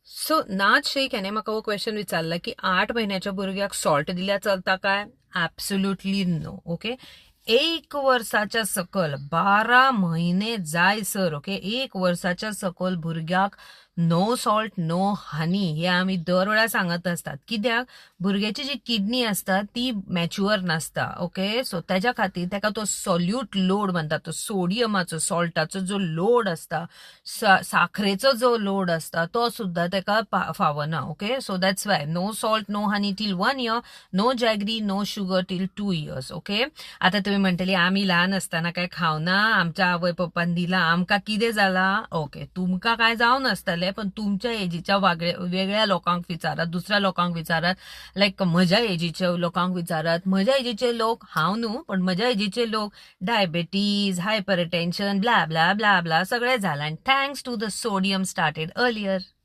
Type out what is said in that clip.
So नाच शेख ह्याने म्हाका हो क्वेश्चन विचारला की 8 म्हयन्याच्या भुरग्याक सॉल्ट दिल्यार चलता काय? Absolutely no, okay. एक वर्साच्या सकल, 12 म्हयने जाय सर, ओके, एक वर्साच्या सकल भुरग्याक नो सॉल्ट, नो हनी हे आमी दर वेळा सांगत असतात. कित्याक? भुरग्याची जी किडनी आसता ती मॅच्युअर नासता, ओके. सो तेज्या खातीर ताका तो सॉल्यूट लोड म्हणटा, तो सोडियमाचो, सॉल्टाचो जो लोड आसता, साखरेचो जो लोड आसता, तो सुद्दां ताका फावना, okay. So that's why no salt, no honey till 1 year, no jaggery, no sugar till 2 years, okay. आता तुम्ही म्हणटली, आमी ल्हान आसतना काय खावना, आमच्या आवय पप्पान दिला, आमकां कितें जाला? ओके, तुमकां काय जावं नासतलें, पण तुमच्या एजीच्या वेगळ्या लोकांक विचारात, दुसऱ्या लोकांक विचारात, लायक म्हज्या एजीच्या लोकांक विचारात. म्हज्या एजीचे लोक, हांव न्हू, पण म्हज्या एजीचे लोक diabetes, hypertension, blah blah blah blah सगळें जालां, thanks to the sodium started earlier.